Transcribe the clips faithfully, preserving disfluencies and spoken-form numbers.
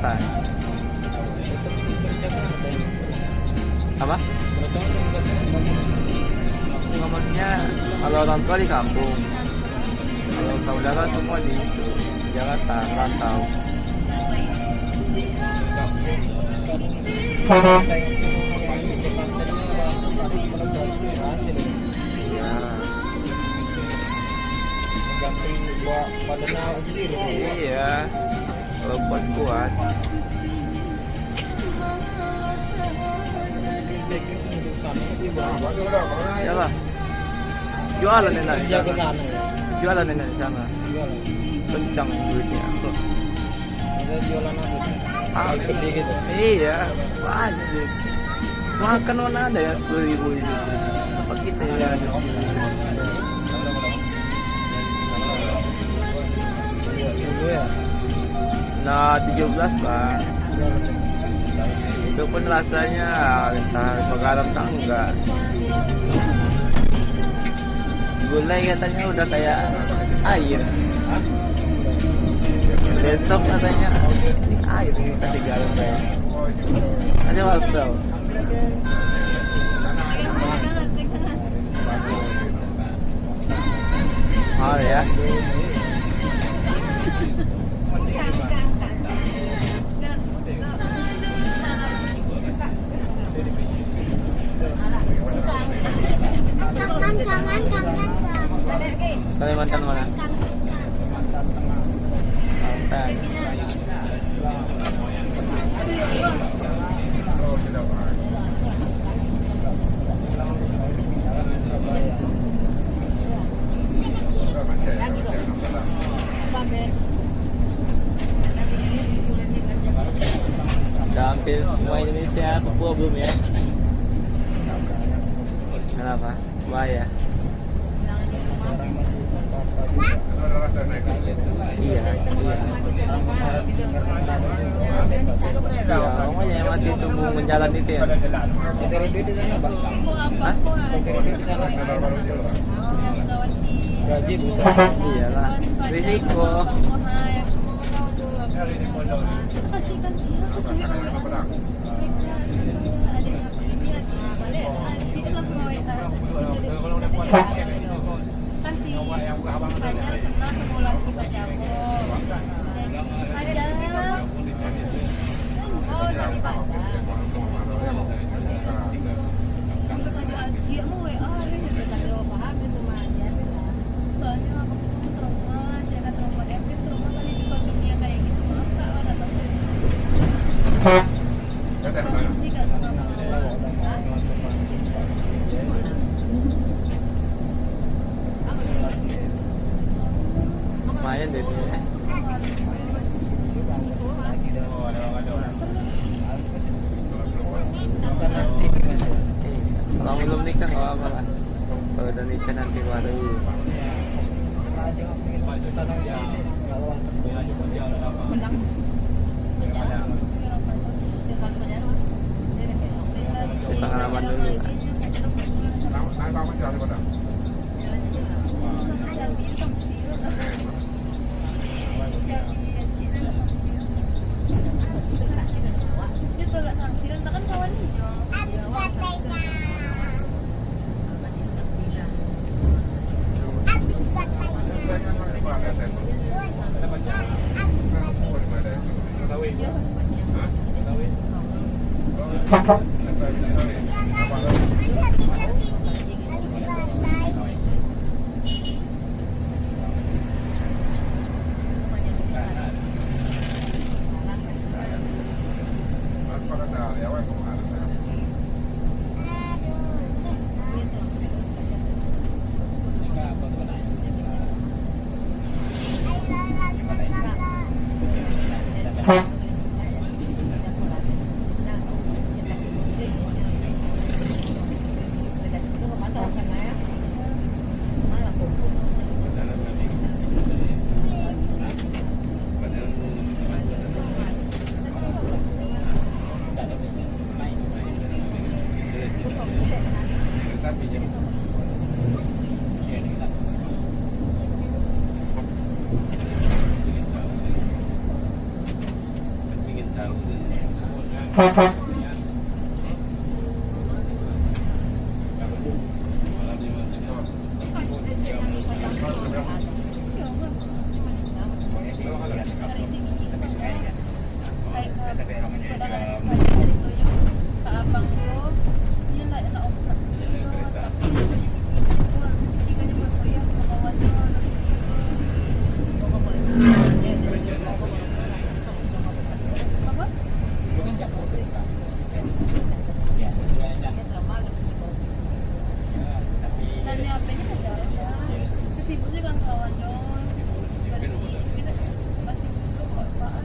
Apa? Enggak, maksudnya, kalau orang tua di kampung, kalau saudara semua di Jakarta, rantau. Iya. Iya. Kalau kuat-kuat. Iyalah. Jualan enak di sana. Jualan enak di sana. Kencang duitnya. Ada jualan apa? Ah, gede gitu. Iya, banyak duit. Makan mana ada ya sepuluh ribu itu? Apa kita ya ada sepuluh ribu? Nah, tujuh belas lah. Itu pun rasanya entah garam tak enggak. Gulai katanya udah kayak air. Besok katanya air ini kasih garam kayak. Ada waktu. Oh ya. Kalimantan mana? Kalimantan. Udah hampir semua Indonesia, Papua belum ya? Kenapa? Bahaya. Iya, iya. Iya, pokoknya yang mati tunggu menjalan itu ya. Hah? Iyalah, risiko. Kan si, saya kenal sekolah kita jago. Jadi, ada. Oh, daripada. Sampai tadi dia mau W A, dia. Kita dia paham itu mah, dia bilang. Soalnya aku trauma, saya ada trauma, F P trauma kali di dunia kayak gitu. Maaf, Kak, orang tak tahu. Lumayan deh ini, eh. Eh, kalau belum nikah nggak apa-apa lah. Kalau udah nikah nanti baru. Pengalaman dulu. Tanya apa ini, pacaran, kan? Sibuk sih, kan, kawan, Jon. Masih muda kok, apaan?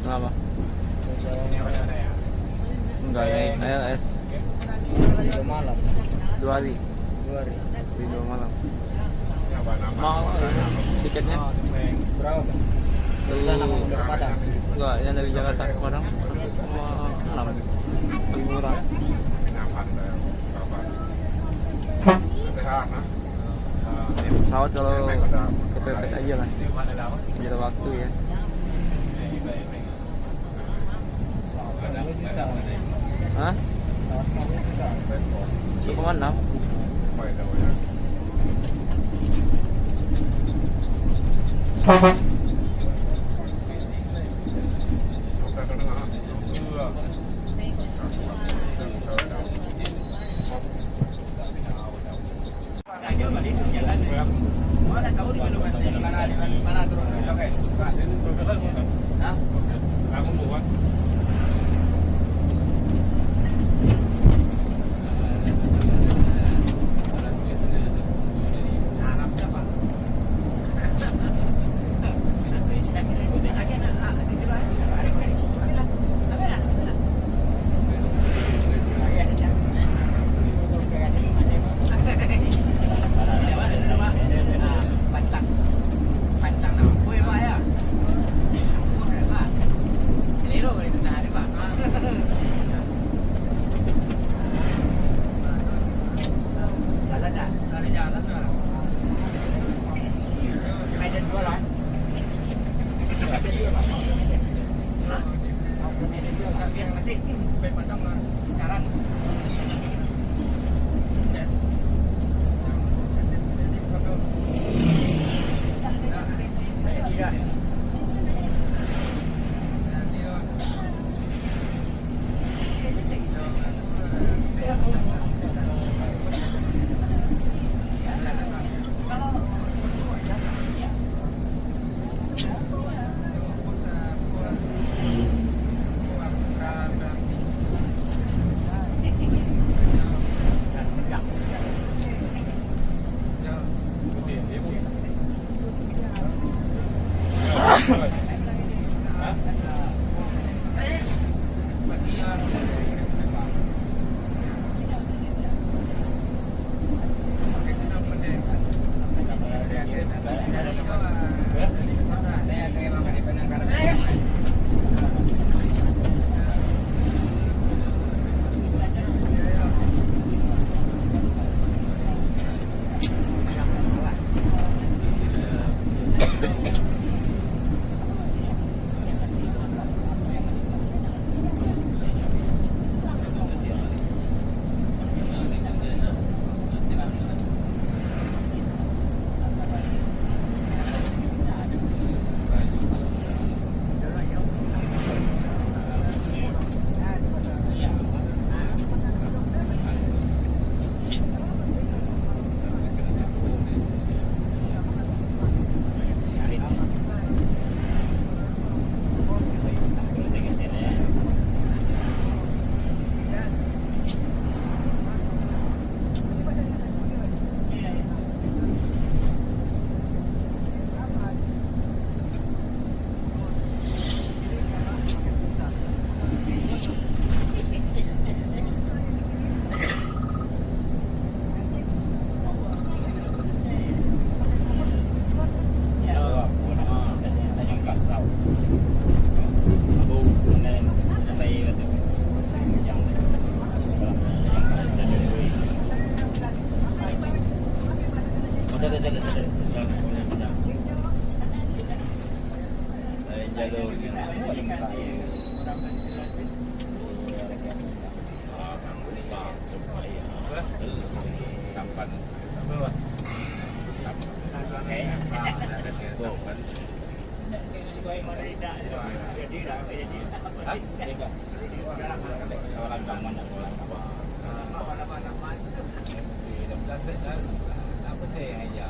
Kenapa? Enggak, naik A L S. Tiga malam. Dua hari. Dua hari. Tiga malam. Mahal tiketnya. Berapa, Bang? Dari sana mau ke Padang? Enggak, yang dari Jakarta ke Padang satu koma enam. Lebih murah. Naik pesawat kalau kepepet aja lah. Jadi waktu ya. Hah? Satu koma enam.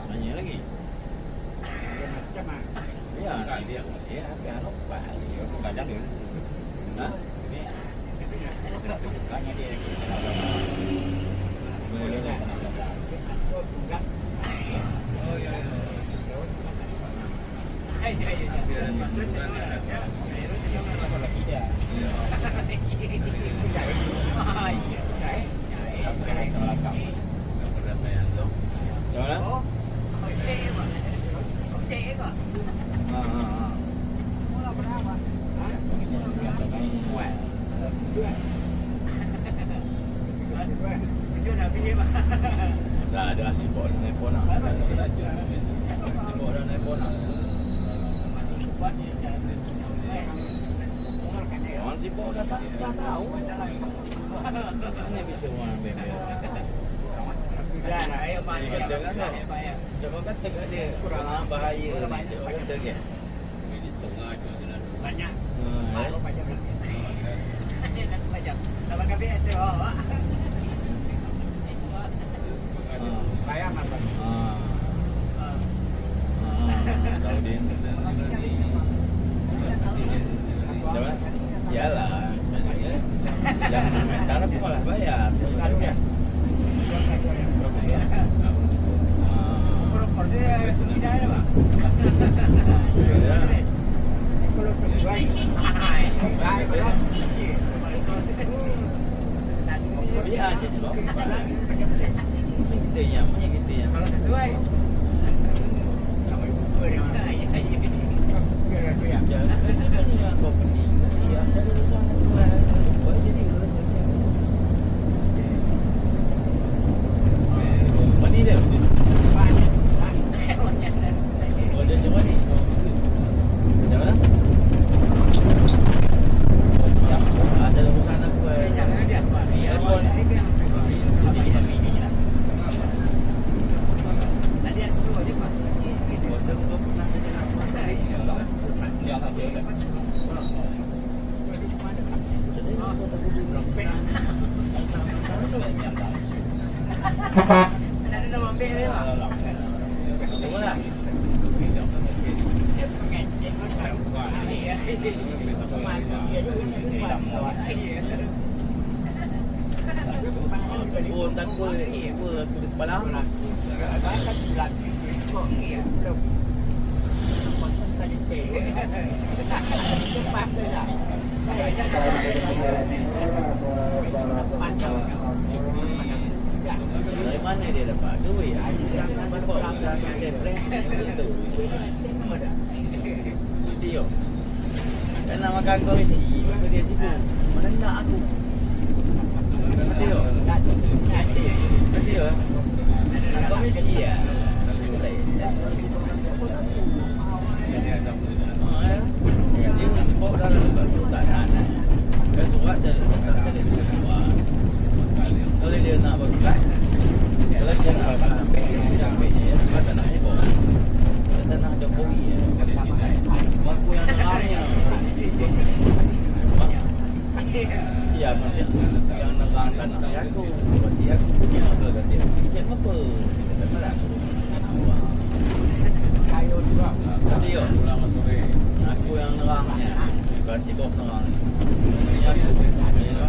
Nanya lagi. Ya, dia, dia, dia, anu, bah, dia, kadang dia. Hah? Dah ada sibuk dah nelpon lah. Sibuk dah nelpon lah. Orang sibuk dah tak, dah tahu. Mana bisa orang ambil dia? Dah lah, ayo masuk. Kita kan tahu. Coba kata kat dia, kurang bahaya ni. Coba kata dia. Banyak. Hmm, eh. Baru pajam lah. Pajam. Lapan kali asa awak. Hmm. Bayang apa? Hmm. Hmm. Tahu dia. Coba. Iyalah, biasanya yang komentar aku malah bayar. Tahu dia. Oh, takut. Apa, kepala? Dari mana dia dapat duit? Nanti yo. Kan nak makan komisi, maka dia sibuk. Mana nak aku? Nanti yo. Nanti yo. Komisi ya. Iya, maksudnya yang nerang tanah ya aku, berarti aku punya apa, berarti aku izin apa? Berarti yo, aku yang nerang ni, bukan si Bob nerang ni. Ini aku, ya.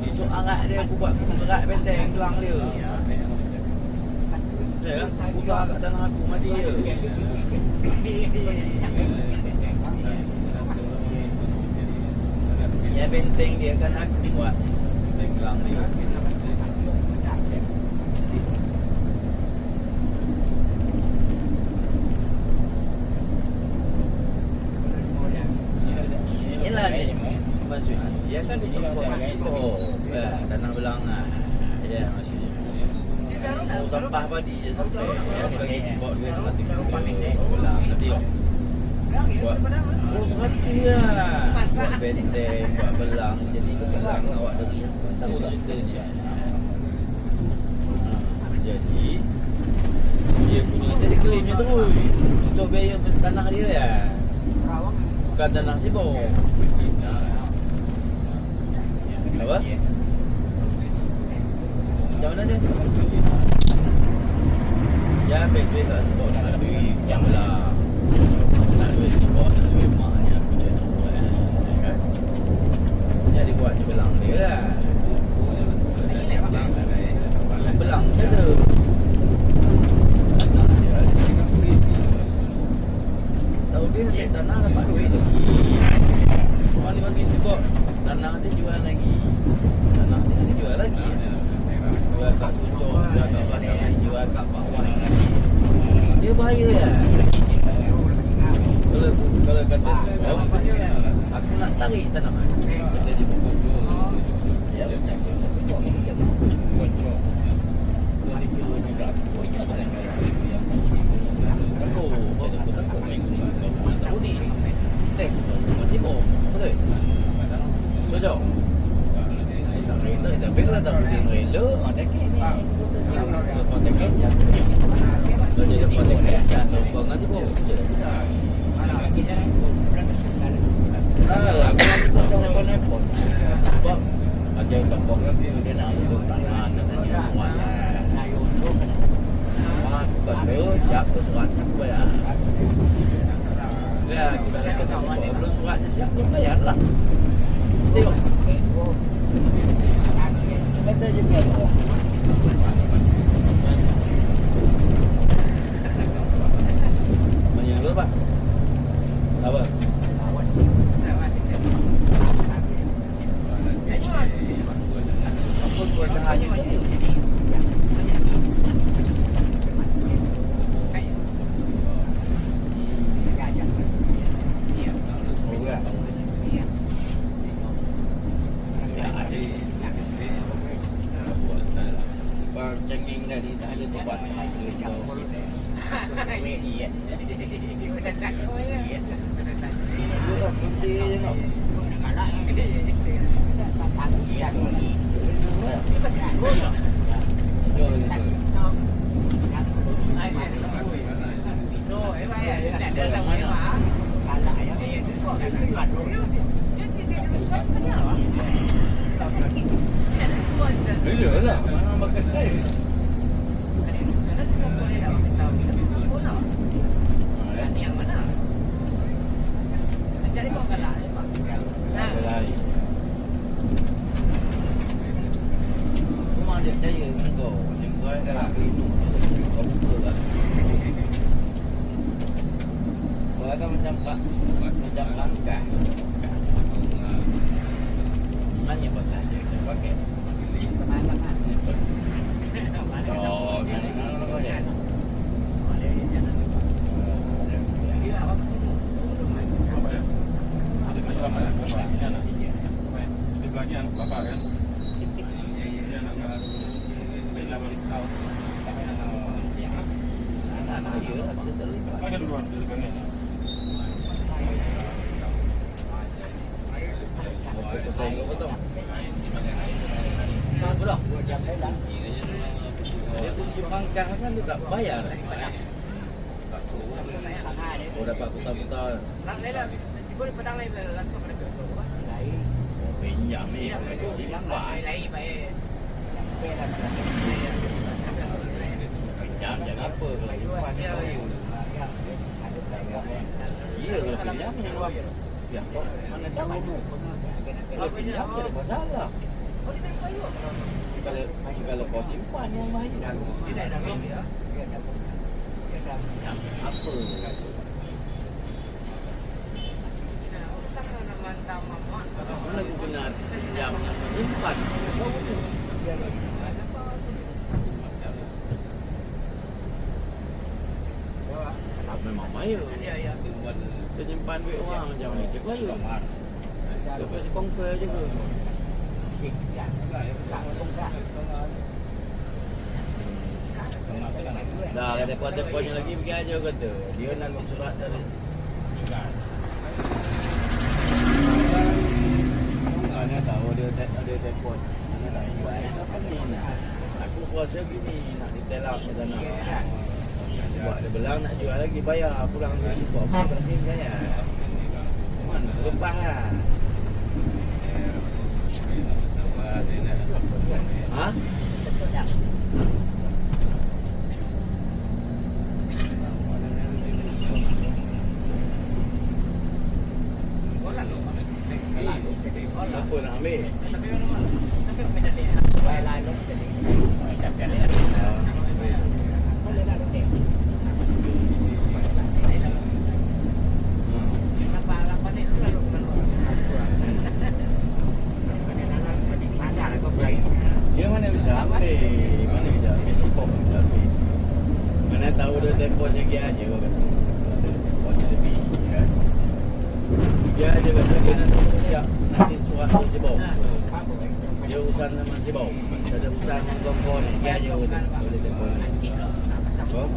Esok arak dia aku buat gerak benteng gelang dia. Ya, putar kat tanah aku, mati je. Ya, benteng dia kan aku buat. Benteng gelang dia. Yelah, ni maksudnya. Ya kan di tempat. Oh, ya, tanah belang ah. Ya, maksudnya. Oh, sampah padi. Buat, oh, seratuih lah. Buat benteng, buat belang, jadi belang awak tadi. Tahu tak? Jadi, dia punya tadi klaimnya tu, untuk biaya tanah dia, ya. Bukan tanah Sibo. Apa? Macam mana dia? Ya, baik-baik lah. Sibo tak ada duit. Yang lah. Tak ada duit, Sibo tak ada duit, maknya aku cakap, kan? Jadi buat je belang dia lah. Belang je tu. Tahu dia ambil tanah dapat duit lagi. Orang dia bagi Sibo tanah dia jual lagi. Tanah dia dia jual lagi. Jual kat Sucok, jual kat Pasar Melayu, jual kat Pak Wan. Dia bahaya ya. Kalau, kalau kata Sibo, aku nak tarik tanah. Kata dia, ya, macam tu. Sibo, dia tak apa. Siap tu suratnyo aku bayar. Ya, sudah saya kata, kalau belum suratnyo siap, belum bayar lah. Tengok. Kata je kan. Banyak dulu, Pak. Apa? Cengeng tadi tak ada tempat. Iyolah, mana makan saya. Kau macam, macam langkah. Mana pasal dia pakai? Oh, Dia kunci pangkah kan dia tak bayar. Oh, dapat kuta-kuta. Nak, saya dah tiba di Padang lain, langsung pada ke. Oh, pinjam ni, simpan. Lain, lain, baik. Pinjam je apa, kalau simpan ni. Ya, ya. Iya, kalau pinjam ni. Ya, kau mana tahu tu? Kalau pinjam, tak ada masalah. Kalau, kalau kau simpan yang lain. Yang apa? Kalau mana guna pinjam, simpan. Memang main. Ternyimpan duit orang macam ni. Cepat je. Cepat si kongkol je ke? Dah, lah telepon-teleponnya lagi, pergi aja kata. Dia nanti surat dari tugas. Mana tahu dia te-, dia telepon. Mana tahu. Aku kuasa gini, nak ditelak ke sana. Buat dia belang, nak jual lagi, bayar pulang ke situ. Apa sih bayar? Mana lepas lah. Ha? Siapa nak ambil? Dia mana bisa ambil? Mana bisa ambil? Sibau bisa ambil. Mana tahu dia tempoh lagi aja, kan? Tempohnya lebih, kan? Dia aja kata dia nanti siap, nanti surat tu sibau. Dia urusan sama sibau. Ada urusan yang kompor ni, dia aja kata boleh tempoh ni. Bok,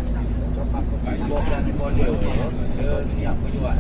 bok dan kompor dia, dia tiap pejuang.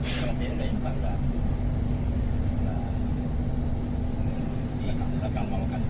Kalau dia udah impak, udah, udah belakang, belakang mau kan.